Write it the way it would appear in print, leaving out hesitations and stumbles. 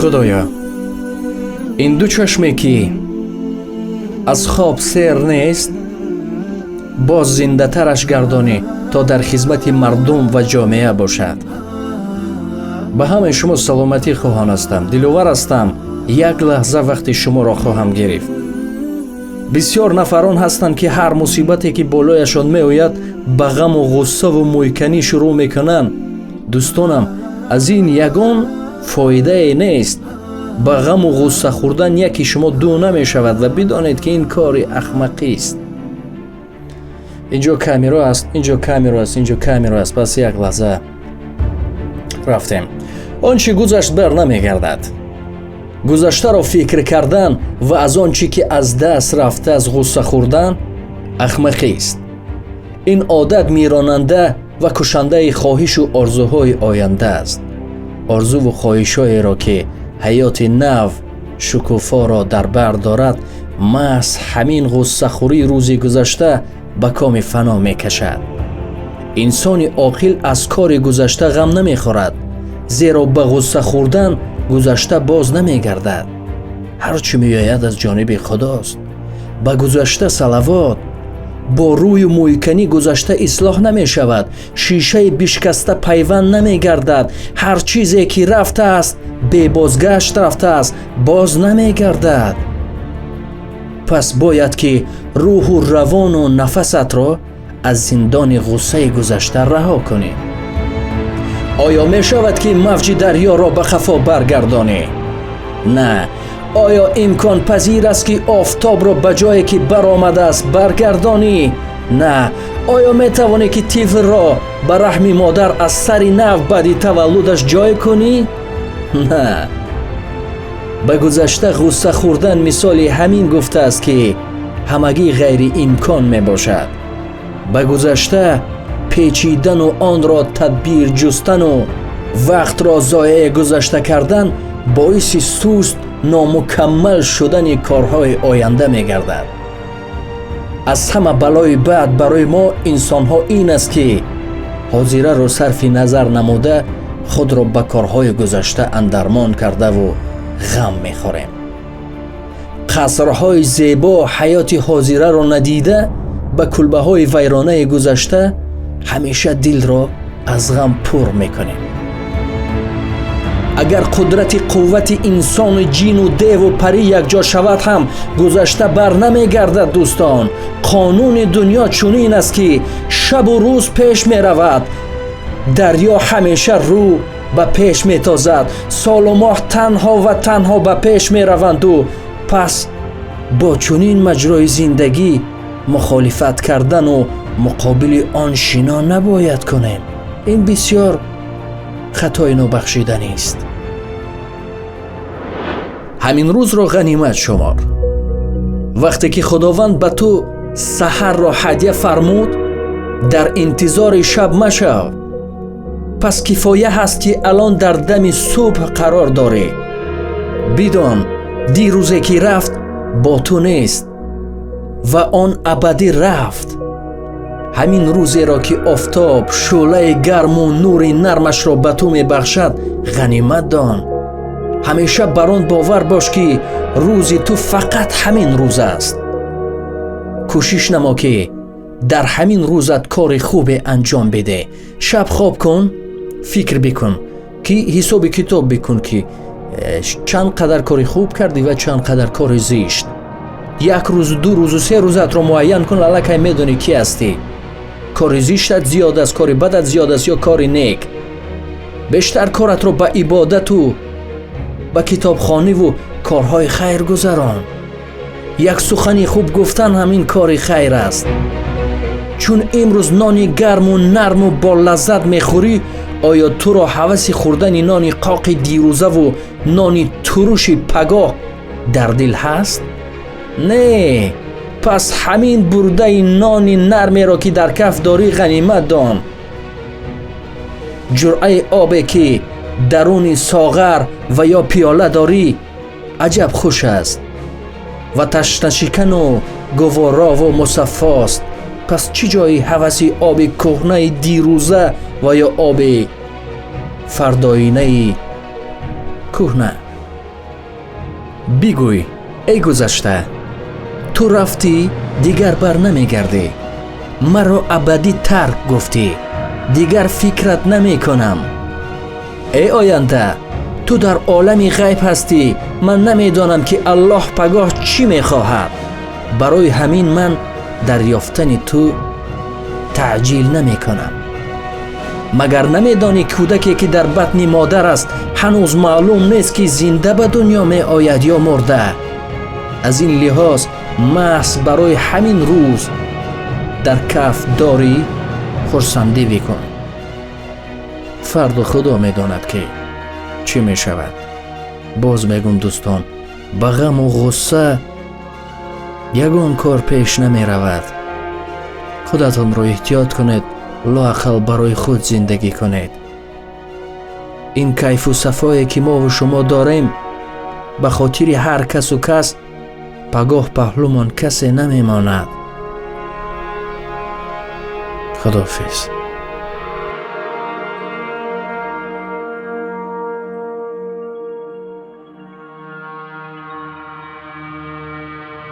Худоё, ин ду чашме, ки аз хоб сер нест, боз зиндатараш гардонӣ, то дар хизмати мардум ва ҷомеа бошад. Ба ҳамаи шумо саломатӣ хоҳон ҳастам. Диловар ҳастам, як лаҳза вақти шуморо хоҳам гирифт. Бисёр нафарон ҳастанд, ки ҳар мусибате, ки болояшон меояд, ба ғаму ғуссаву мӯйканӣ шурӯъ мекунанд. Дӯстонам, аз ин ягон фоидае нест. Ба ғаму ғусса хӯрдан яки шумо ду намешавад ва бидонед, ки ин кори ахмақист. Инҷо камеро аст, инҷо камеро аст, инҷо камеро аст. Пас як лаҳза, рафтем. Он чӣ гузашт, бар намегардад. Гузаштаро фикр кардан ва аз он чӣ ки аз даст рафтааст ғусса хӯрдан ахмақист. Ин одат миронанда ва кушандаи хоҳишу орзуҳои оянда аст, орзуву хоҳишҳоеро, ки ҳаёти нав шукуфоро дар бар дорад. Маҳз ҳамин ғуссахӯрии рӯзи гузашта ба коми фано мекашад. Инсони оқил аз кори гузашта ғам намехӯрад, зеро ба ғусса хӯрдан гузашта боз намегардад. Ҳар чӣ меояд, аз ҷониби Худост. Ба гузашта салавот. Бо рӯю мӯйканӣ гузашта ислоҳ намешавад, шишаи бишкаста пайванд намегардад. Ҳар чизе ки рафтааст, бебозгашт рафтааст, боз намегардад. Пас бояд ки рӯҳу равону нафасатро аз зиндони ғуссаи гузашта раҳо кунӣ. Оё мешавад, ки мавҷи дарёро ба хафо баргардонӣ? На. Оё имконпазир аст, ки офтобро ба ҷое, ки баромадааст, баргардонӣ? На. Оё метавонӣ, ки тифлро ба раҳми модар аз сари нав баъди таваллудаш ҷой кунӣ? На. Ба гузашта ғусса хӯрдан мисоли ҳамин гуфтааст, ки ҳамагӣ ғайриимкон мебошад. Ба гузашта печидану онро тадбир ҷустану вақтро зоеъ гузашта кардан боиси суст, номукаммал шудани корҳои оянда мегардад. Аз ҳама балои бад барои мо инсонҳо ин аст, ки ҳозираро сарфи назар намуда, худро ба корҳои гузашта андармон кардаву ғам мехӯрем. Қасрҳои зебо ҳаёти ҳозираро надида, ба кулбаҳои вайронаи гузашта ҳамеша дилро аз ғам пур мекунем. Агар қудрати қуввати инсону ҷину деву парӣ якҷо шавад ҳам, гузашта бар намегардад. Дӯстон, қонуни дунё чунин аст, ки шабу рӯз пеш меравад, дарё ҳамеша рӯ ба пеш метозад, солу моҳ танҳо ва танҳо ба пеш мераванду пас бо чунин маҷрои зиндагӣ мухолифат кардану муқобили он шино набояд кунем. Ин бисёр хатои нобахшиданист. Ҳамин рӯзро ғанимат шумор. Вақте ки Худованд ба ту саҳарро ҳадя фармуд, дар интизори шаб машав. Пас кифоя ҳаст, ки алон дар дами субҳ қарор дорӣ. Бидон, дирӯзе ки рафт, бо ту нест ва он абадӣ рафт. Ҳамин рӯзеро, ки офтоб шӯълаи гарму нури нармашро ба ту мебахшад, ғанимат дон. Ҳамеша бар он бовар бош, ки рӯзи ту фақат ҳамин рӯз аст. Кӯшиш намо, ки дар ҳамин рӯзат кори хубе анҷом бидеҳ. Шаб хоб кун, фикр бикун, ки ҳисоби китоб бикун, ки чанд қадар кори хуб кардӣ ва чанд қадар кори зишт. Як рӯзу 2 рӯзу 3 рӯзатро муайян кун, аллакай медонӣ, ки ҳастӣ: кори зиштат зиёд аст, кори бадат зиёд аст ё кори нек. Бештар коратро ба ибодату ба китобхониву корҳои хайр гузарон. Як сухани хуб гуфтан ҳамин кори хайр аст. Чун имрӯз нони гарму нарму бо лаззат мехӯрӣ, оё туро ҳаваси хӯрдани нони қоқи дирӯзаву нони туруши пагоҳ дар дил ҳаст? Не. Пас ҳамин бурдаи нони нармеро, ки дар каф дорӣ, ғанимат дон. Ҷуръаи обе, ки даруни соғар ва ё пиёла дорӣ, аҷаб хуш аст ва ташнашикану гуворову мусаффост. Пас чӣ ҷои ҳаваси оби кӯҳнаи дирӯза ва ё оби фардоинаи кӯҳна? Бигӯй: эй гузашта, ту рафтӣ, дигар бар намегардӣ, маро абадӣ тарк гуфтӣ, дигар фикрат намекунам. Эй оянда, ту дар олами ғайб ҳастӣ, ман намедонам, ки Аллоҳ пагоҳ чӣ мехоҳад. Барои ҳамин ман дар ёфтани ту таъҷил намекунам. Магар намедонӣ, кӯдаке, ки дар батни модар аст, ҳанӯз маълум нест, ки зинда ба дунё меояд ё мурда? Аз ин лиҳоз маҳз барои ҳамин рӯз дар каф дорӣ, хурсандӣ бикун. Фардо Худо медонад, ки чӣ мешавад. Боз мегӯм, дӯстон, ба ғаму ғусса ягон кор пеш намеравад. Худатонро эҳтиёт кунед, лоақал барои худ зиндагӣ кунед. Ин кайфу сафое, ки мову шумо дорем, ба хотири ҳар касу кас пагоҳ паҳлумон касе намемонад. Худофиз.